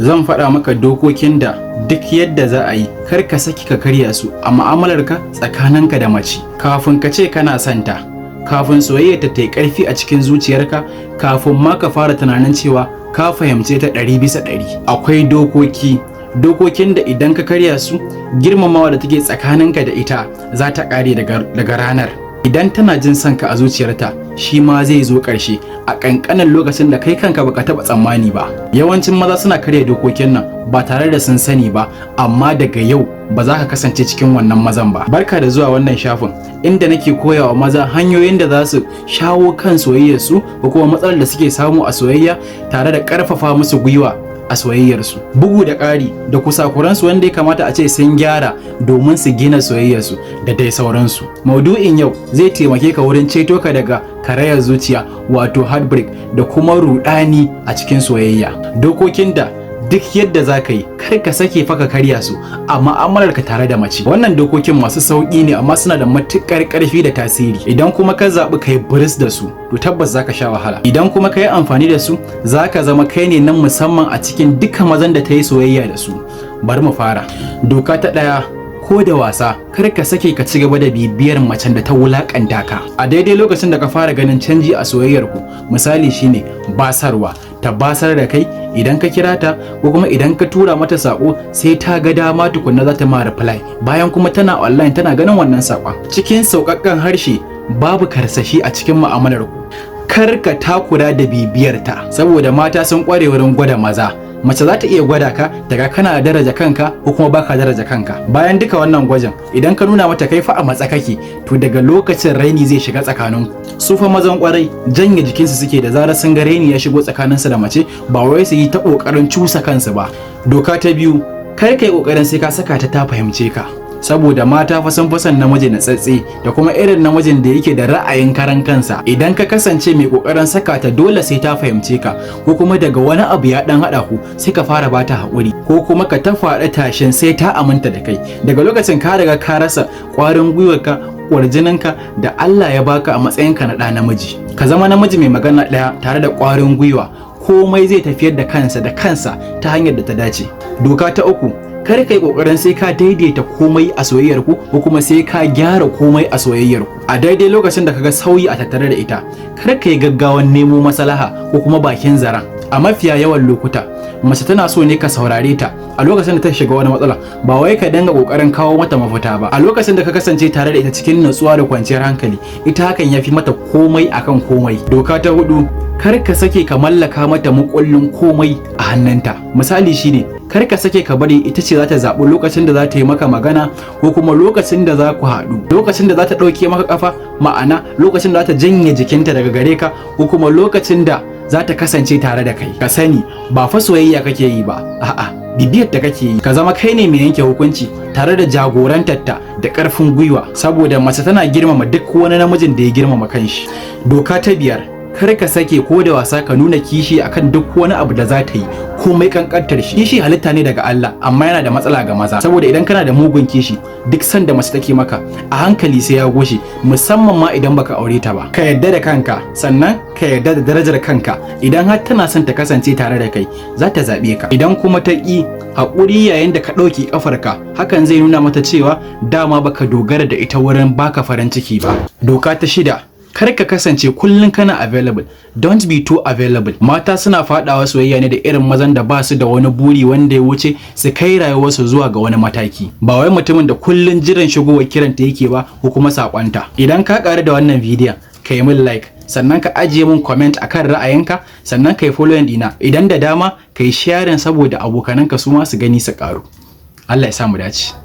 Zan faɗa maka dokokin da duk yadda za a yi, kar ka saki ka karya su a mu'amalarka tsakaninka da mace. Kafin ka ce kana son ta, kafin soyayya ta yi ƙarfi a cikin zuciyarka, kafin ma ka fara tunanin cewa ka fahimce ta 100%, akwai dokoki, dokokin da idan ka karya su, girmamawa da take tsakaninka da ita za ta ƙare daga ranar. Idan tana jin son ka a zuciyarta, shi ma zai zo ƙarshe a ƙanƙanin lokacin da kai kanka baka taɓa tsammani ba. Yawancin maza suna karya dokokin nan ba tare da sun sani ba, amma daga yau ba za ka kasance cikin wannan mazan ba. Barka da zuwa wannan shafin inda nake koyawa maza hanyoyin da za su shawo kan soyayyarsu ko kuma matsalar da suke samu a soyayya, tare da ƙarfafa musu gwiwa a soyayyarsu, bugu da ƙari da kusakuransu wanda ya kamata a ce sun gyara domin su gina soyayyarsu da dai sauransu. Maudu'in yau zai taimake ka wurin ceto ka daga karayar zuciya, wato heartbreak, da kuma rudani a cikin soyayya. Dokokin da duk yadda za ka yi, kar ka sake fa ka karya su a mu'amalar ka tare da mace. Wannan dokokin masu sauƙi ne, amma suna da matuƙar ƙarfi da tasiri. Idan kuma ka zaɓi ka yi biris da su, to tabbas za ka sha wahala. Idan kuma ka yi amfani da su, za ka zama kai ne nan musamman a cikin duka mazan da ta yi soyayya da su. Bari mu fara. Doka ta 1: ko da wasa kar ka sake ka ci gaba da bibiyar macen da ta wulakanta ka a daidai lokacin da ka fara ganin canji a soyayyar ku. Misali shine basarwa, ta basar da kai idan ka kira ta ko kuma idan ka tura mata sako, sai ta ga dama tukunna za ta ma reply, bayan kuma tana online tana ganin wannan sakon. Cikin sauƙaƙƙen harshe, babu karsashi a cikin mu'amalar ku. Kar ka takura da bibiyar ta, saboda mata sun kware wurin gwada maza. Mace za ta iya gwada ka daga kana daraja kanka ko kuma baka daraja kanka. Bayan duka wannan gwajin, idan ka nuna mata kai fa a matsa kake, to daga lokacin raini zai shiga tsakaninku. Su fa mazan kwarai janye jikinsu suke da zarar sun ga raini ya shigo tsakaninsu da mace, ba wai su yi ta kokarin cusa kansu ba. Doka ta 2: kar kai kokarin sai ka saka ta ta fahimce ka, saboda mata fa sun fi son namiji natsatse da kuma irin namijin da yake da ra'ayin karan kansa. Idan ka kasance mai kokarin saka ta dole sai ta fahimce ka, ko kuma daga wani abu ya dan hada ku sai ka fara bata haƙuri, ko kuma ka ta faɗi tashin sai ta aminta da kai, daga lokacin ka riga ka rasa ƙwarin gwiwarka, kwarjininka da Allah ya baka a matsayinka na ɗa namiji. Ka zama namiji mai magana ɗaya tare da ƙwarin gwiwa, komai zai tafiyar da kansa da kansa ta hanyar da ta dace. Doka ta 3: kar ka yi kokarin sai ka daidaita komai a soyayyar ku, ko kuma sai ka gyara komai a soyayyar ku. A daidai lokacin da kaga sauyi a tattare da ita, kar ka yi gaggawan nemo maslaha ko kuma bakin zaren. A mafiya yawan lokuta, mace tana so ne ka saurare ta a lokacin da ta shiga wani matsala, ba wai ka dinga kokarin kawo mata mafita ba. A lokacin da ka kasance tare da ita cikin natsuwa da kwanciyar hankali, ita hakan ya fi mata komai akan komai. Doka ta 4: kar ka sake ka mallaka mata mukullin komai a hannunta. Misali shine, kar ka sake ka bari ita ce za ta zaɓi lokacin da za ta yi maka magana, ko kuma lokacin da za ku haɗu, lokacin da za ta ɗauke maka kafa, ma'ana lokacin da za ta janye jikinta daga gare ka, ko kuma lokacin da za ta kasance tare da kai. Ka sani, ba fa soyayya kake yi ba, a'a, bibiyar da kake yi. Ka zama kai ne mai yanke hukunci tare da jagorantarta da ƙarfin gwiwa, saboda mace tana girmama duk wani namijin da ya girmama kanshi. Doka ta 5: kar ka sake ko da wasa ka nuna kishi akan duk wani abu da za ta yi, komai kankantar shi. Kishi halitta ne daga Allah, amma yana da matsala ga maza, saboda idan kana da mugun kishi, duk sanda mace take maka, a hankali sai ya goshe, musamman ma idan baka aure ta ba. Ka yarda da kanka, sannan ka yarda da darajar kanka. Idan har tana son ta kasance tare da kai, za ta zaɓe ka. Idan kuma ta ƙi haƙuri yayin da ka ɗauki ƙafarka, hakan zai nuna mata cewa dama baka dogara da ita wurin baka farin ciki ba. Doka ta 6: kar ka kasance kullum kana available. Don't be too available. Mata suna fadawa soyayya ne da irin mazan da ba su da wani buri wanda ya wuce su kai rayuwarsu zuwa ga wani mataki, ba wai mutumin da kullum jiran shigowar kiranta yake ba ko kuma sakonta. Idan ka karu da wannan bidiyon, ka yi min like, sannan ka ajiye min comment akan ra'ayinka, sannan ka yi following dina. Idan da dama, ka yi sharing saboda abokananka su ma su gani su karu. Allah ya sa mu dace.